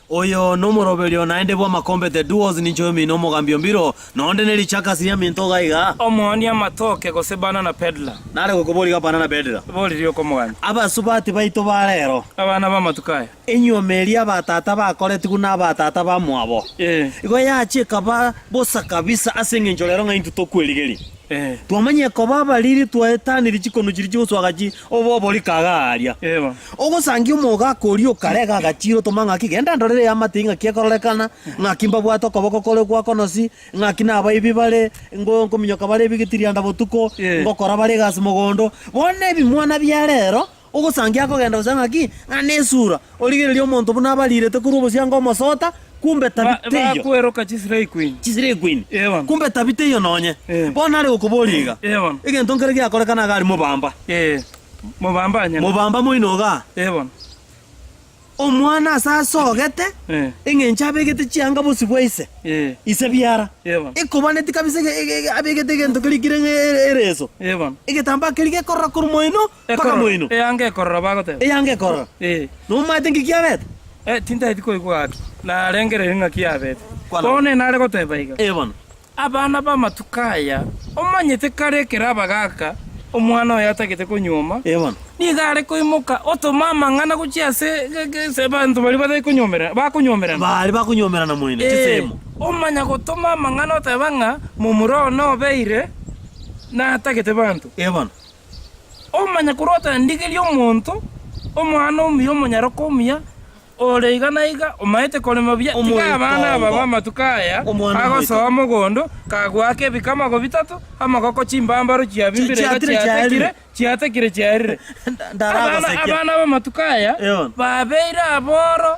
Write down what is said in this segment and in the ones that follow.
Oyo nomoroberio naende bw'amakombe The Duos ninche oyomino omogambi Ombiro, nonde ne richakasi riaminto iga iga. Omoonia amatoke gose banana peddler. Nare gokoboria iga banana peddler. Bori rioka omogambi. Abasubati baito ba rero. Abana b'amatuko aya. Enyuomo eria abatata bakoretigwe nabatata bamwabo. Igo yachia ekaba bosa kabisa ase engencho rero ng'a intwe tokwerigeria. Twamanyire koba abariri twaetanirie chikonu chiria chigoswaga chi oboriko iga aaria. Ogosangia omogaka oria okare iga agachira otoma ng'aki genda ndorere eamate ng'aki ekororekana, ng'aki mbabwate okoboko kore gwakonosi, ng'aki nabaibi bare, ngo nkominyoka bare ebigitirianda botuko, ngokora bare egasi mogondo. Bono ebimwana bia rero, Ogosangia akogenda gose ng'aki, ng'a nesura, origererie omonto buna abarirete korwa obosiango omosota, kumbe tabi teiyo. Bakweroka chisirei queen. Chisirei queen. Ee bono. Kumbe tabi teiyo nonye. Ee. Bono nare gokoboria iga. Ee bono. Egento nkere giakorekana iga aria mobamba. Ee. Mobamba anyene. Mobamba moino igaa. Ee bono. Omwana ase asogete, Eh. eng'encho abegete chianga bosio bwa ise, Eh. ise biara, Eh bono. ekobaneti kabisa ege- ege- ege- abegete egento keria kere ng'a e- ereso, Eh bono. egetambaa keria gekorora korwa moino mpaka Ekorora. moino, Eyanga ekorora bagoteba. eyanga ekorora. Eh. Nomaete nki kiabete? Eh, tintageti koigwa gaki. Narengereiri ng'aki yabete. Kwana. Bono nare goteba iga. Eh bono. Abana b'amatuko aya, omanyete kare ekero abagaaka omwana oye atagete konyuoma, Ee bono. nigo are koimoka otoma amang'ana gochia ase ase abanto baria batari konyuomerana bakonyuomerana. Baria bakonyuomerana moino Ee, chisemo. omanya gotoma amang'ana oteba ng'a momura one obeire natagete banto. Ee bono. Omanya korwa oteba ndigerie omonto, omwana omuya omonyaroka omuya, Ore iga na iga, omaete korema buya, tiga abana aba b'amatuko aya Omwana agosoa omoitongo. mogondo, kagoaka ebikamago bitato, amagoko chimbambaro chiabimbire iga Chiatire chiatekire, chiaerire. chiatekire chiaerire. Abana Ndaragosekia. abana b'amatuko aya Eh, bono. babeire aboro,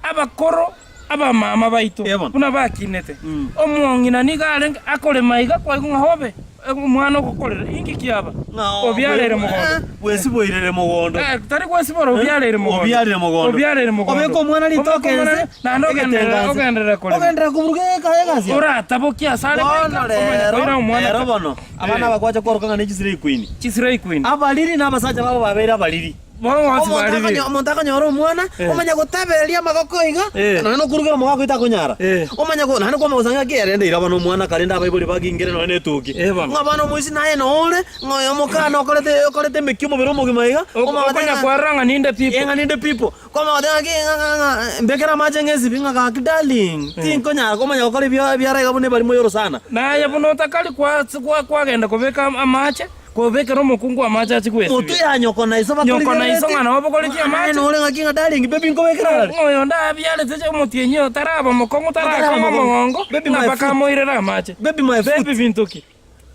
abakoro, abamama baito, Eh, bono. buna bakinete. Mm. Omong'ina nigo arenge akorema iga kwaigwa ng'a obe Omwana ogokorera, inki kiaba? Ng'a Obiareire mogondo. Bwesiboirere mogondo. Eh, tari gwesibora, obiareire mogondo. Obiareire mogondo. Obiareire mogondo. Obeke omwana ritoke Obeke omwana ense, ri- naende ogenderere- egetenga nse. ogenderere korema. Ogenderere koburuka eka- egasi yago. Oratabokie ase are Bono goika, omanye rero, koira omwana rero ka. bono, abana Eh. aba gwacha kworoka ng'a ne chisirei queen. Chisirei queen. Abariri na abasacha babo babeire abariri. Bono bonsi Omonto bariri. akonyo- omonto akonyora omwana, Eh. omanya gotabereria amagoko iga, Eh. nonya na okorugera omogaka oito takonyara. Eh. Omanya ko naende kwamanya gosanga ng'aki erende ira bono omwana karende abaibori bagingere nonya na etuki. Eh, bono. Ng'a bono omoisia naye nore, ng'a oyo omokana okorete okorete emeki omobere omogima iga, Oko- omanya goteba Okonya ng'a- kwarora ng'a ninde people. Eh, ng'a ninde people. Kwamanya goteba ng'aki ng'a ng'a ng'a mbekere amache ng'esibi ng'a gaki darling, tinkonyara komanya gokora ebia ebiara iga buna ebarimo y'orosana. Naye buna otakari kwa kwa kwagenda kobeka amache, Kobekera omokungu amache achie gwesibia. Motwe ya nyoko na iso Nyoko na iso bakorigerereti. ng'a nabo bogoretie Naye amache. nore ng'aki ng'a darling baby nkobekera arari. Ng'a oyonde abiarete che omotienyi oyo taraba mokong'u Otaraba tarakong'a mokong'u. omogongo Baby ng'a my mpaka foot. amoirere amache. Baby my foot. Baby binto ki?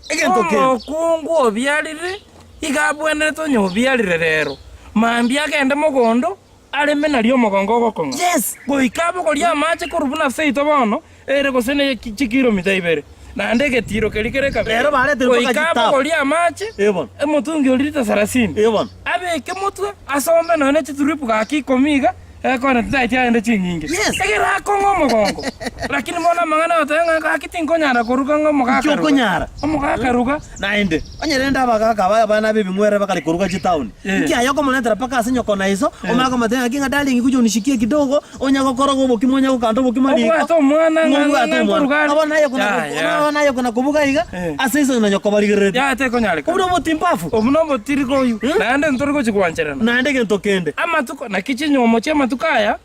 Egento kende. Omokungu obiarire iga abwenerete onye obiarire rero mambia agende mogondo Areme nario omogongo ogokong'a. Yes. Goika abogorie amache korwa buna seito bono, ere gose ne chikilomita ibere, naende egetiiro keria kere kabere. Rero bareterwe mpaka Goika chitabu. abogorie amache, Eh bono. omotungi oria lita sarasini, Eh bono. abeke motwe, asombe nonya ne chituripu gaki ikomi iga, ekone titaeti agende chinyinge. Yes. Ekero akong'a omogongo. Lakini bono amang'ana agoteba ng'a gaki tinkonyara koruga ng'a omogaka Inki ruga. okonyara? Omogaka ruga. Naende, onye rende abagaaka aba abana b'ebing'werere bakare koruga chitaoni, Eh. inki aye okomoretera mpaka ase nyoko na iso, omanye komotebia ng'aki ng'a darling kuja unishikie kidogo, onya gokoroga obokima onya gokanda obokima riko, Obwate omwana ng'a- ng'a obwate ng'a omwana. nkoruga are. Bono naye kona Yaya. bono naye kona kobuga iga, Eh. ase iso na nyoko barigerereti. Yaya tekonyarekana. Obwo nobotimpafu. Obwo nobotiriko oyio, naende ntori gochia gwancherana. Naende egento kende. Amatuko, naki chinywomo chi'amatuko aya,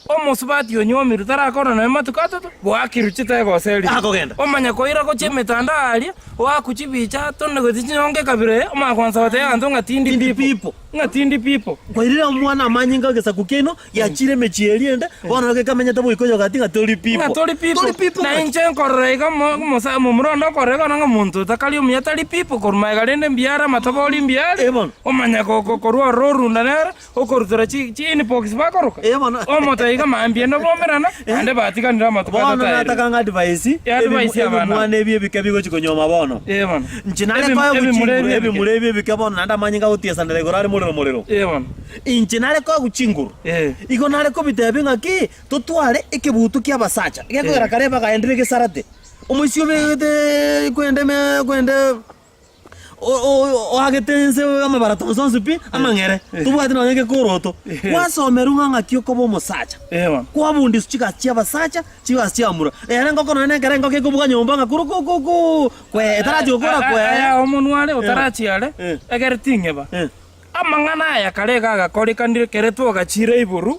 Omosubati onywomirwe tarakora nonya matuko atato, goakirwe chitego ase erimo. Akogenda. Omanya koira gochia emetandao aria, oakwe chibicha, tone gochia chinyonga ekabira eye, omanye kwansa gotebia abanto ng'a tindi Tindi people. people. Ng'a tindi people. Kwairire omwana amanyinga egesaku kiaino, giachire emechie eria ende, bono gekamenyete boikoyo gati ng'a tori people. Ng'a tori people. Tori people Na ng'aki? inche nkorora iga mo- omosa momura onde okorora iga ng'a omonto otakari omuya tari people korwa magega rende mbuya are amatobori mbuya are, Eh, bono. omanya ko- ko- korwa ororo orunda nere, Okorutora chi chi inbox bakoroka Eh, bono. omoto iga mambia noboomerana naende batiganire amatuko Bono atataerire. nataka ng'a advise Eh, advise ebimu- abana. ebimwana ebi ebike bigochi konyoma bono. Eh, bono. Inche nare Ebim- koegwa ebimura chinguru ebi ebike. ebimura ebi ebike bono naende amanyinga agotiesanera igoro are morero morero. Eh, bono. Inche nare koegwa chinguru. Eh. Igo nare kobitebia ng'aki totware ekebutu kia abasacha. Gekogera Eh. kare bagaendire gesarate. Omoisia obegete kwende me kwende. Oagete ense amabaratonsi onsi pi, amang'ere, tobwati nonya gekoroto. Gwasomerwa ng'a ng'aki okoba omosacha. Kwabundiswa chigasi chi'abasacha, chigasi chi'abamura. Ere engoko nonya nekero engoko ekobuga nyomba ng'a kurukukuku, kwee, etarachi gokora kwee. Aya omonwa are otarachi are, egere ting'eba. Amang'ana aya kare iga agakorekanire ekero twagachire igoro,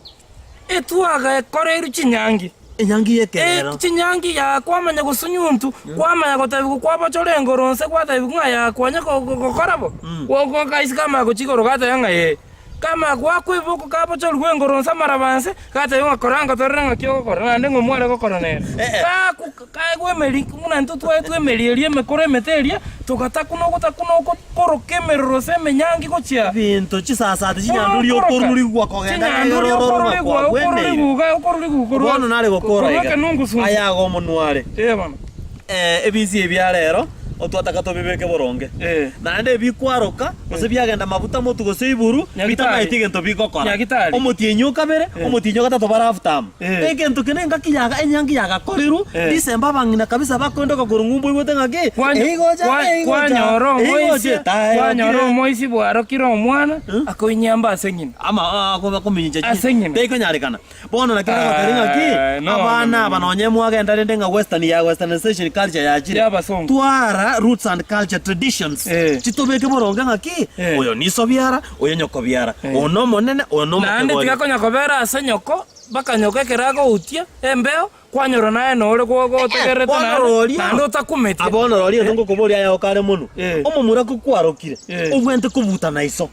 etwagakoreirwe chinyangi. Enyangi y'ekerero. Eh, chinyangi ya kwamanya gosunyuntu, kwamanya gotebigwa kwabochora engoro nse gwatebigwa ng'a ya kwanya go- go- gokora bo. Gokaisi kamanya gochia igoro gateba ng'a ee. Kamanya goakwa eboko kabochorigwe engoro nse amaraba nse, gatebigwa ng'a kora ngotorere ng'aki ogokora naende ng'a omware gokora nere. Gaku kaegwa emeri buna intwe twaetwe emeri eria emekoro emete eria, togatakuna ogotakuna oko koroka emerero ase emenyangi gochia. Ebinto chisasati chinyanduri okorurigwa kogenda Chinyanduri egeroro ng'a okorurigwa kwagweneire. okorurigwa okorurigwa korwa Bono nare gokora korwa iga, ekenungusunsu. aya iga omonwa are. Ee bono. Ebisi ebi bia rero otwataka tobibeke boronge, Eh. naende ebikwaroka, gose biagenda mabuta motu gose iburu, Nyagitari. bitamaeti egento bigokora. Nyagitari. Omotienyi o kabere, omotienyi o gatato bare after amo. Eh. Egento kende engaki yaga enyangi yagakorirwe, Eh. December abang'ina kabisa bakoendoka korwa ng'umbu oigwete ng'aki, Kwanyo- eigocha, kwa- eigocha, kwanyora eigocha omoisia etae kwanyora okire. omoisia bwarokire omwana akoinyamba ase ng'ina Ama ah, komincha Ase ng'ina. Tekonyarekana. Bono naki nagotebia ng'aki, Ah, no, abana no, no, aba no. nonye mwagenda rende ng'a western ya westernization culture yachire, Y'abasongo. twara roots and culture traditions Eh. chitobeke boronge ng'aki, Eh. oyo niso biara, oyo nyoko biara, oyo nomonene, oyo Naende nomokegori. tiga konya kobera ase nyoko, mpaka nyoko ekero agoutia embeo, kwanyora naye nore gotegererete Bono naende, roria. naende otakumetie. Ah, bono roria egento ngokoboria aye okare monwe, Eh. omomura kokwarokire, Eh. obwenerete kobutana iso.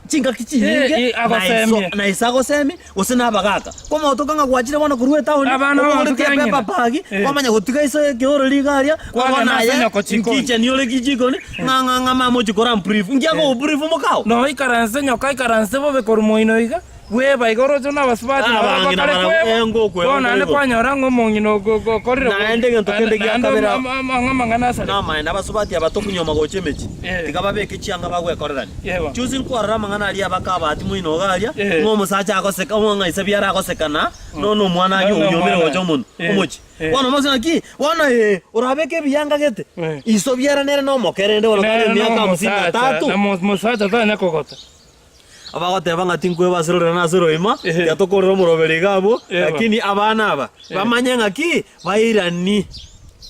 Chingaki chinyinge Eh, eh, agosemie. na iso agosemie, gose na abagaaka. Komotoka ng'a gwachire bono korwa etaoni, Abana obogoretie babanto epepa kera bag, Eh. kwamanya gotiga iso ekeoro riga aria, ng'a Kwagenda bono ase aye, nyoko chikoni. nkicheni ore kichikoni, ng'a ng'a ng'a mama ochia korambrief. Nki akogobrief mokao? Nonya oikaranse nyoko aikaranse bobe korwa moino iga, bweba iga oroche buna abasubati nabo Abang'ina bakare barabwo, kweba, eh, ngokweba bono naende nkoigwa. kwanyora ng'a omong'ina ogo- ogo- okorire bo- Naende egento kende gia naende kabere ama- ama- ama- amang'ana asareka. Namaene abasubati aba tokonyuoma gocha emechie, Eh. tiga babeke chianga bagwekorerania. Yebo. Chusi nkwarora amang'ana aria abakabati moino iga aria, Eh. ng'a omosacha agoseka, ng'a ise biara agosekana, nono omwana aria Nono onyuomire omwana. gocha omonwe, Eh. omochie. Eh. Bono omose ng'aki, bono ee, orabeke ebiyanga gete, Eh. iso biara nere nomoke rende bono kare Nere emiaka hamsini na nomosacha, tatu. na mo- mosacha tanya kogota. Abagoteba ng'a tinkweba ase rorera na ase roima, Eh. tiga tokorere omoroberi iga abwo, Eba. lakini abana aba, bamanye ng'aki, bairani.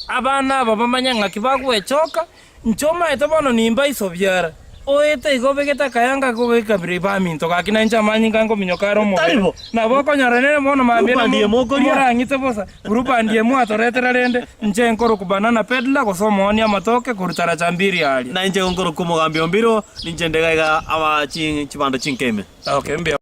Abana aba bamanye ng'aki bagwechoka, Inche omaete bono nimba iso biara, oete iga obegete akayanga k'ogekabira baminto, gaki nainche amanyinga nkominyoka are Tari omobere. bo. Nabo okonyora nere bono mambia Blue Band namo- emokoria. morang'ite bosa, Blue Band emwatoretera rende, inche nkorokwa Banana Peddler gose omoonia amatoke korwa Taracha Mbiri aaria. Na inche nkorokwa omogambi o Mbiro, ninche nde iga iga aba chi chibando chinke ime. Okay, mbuya.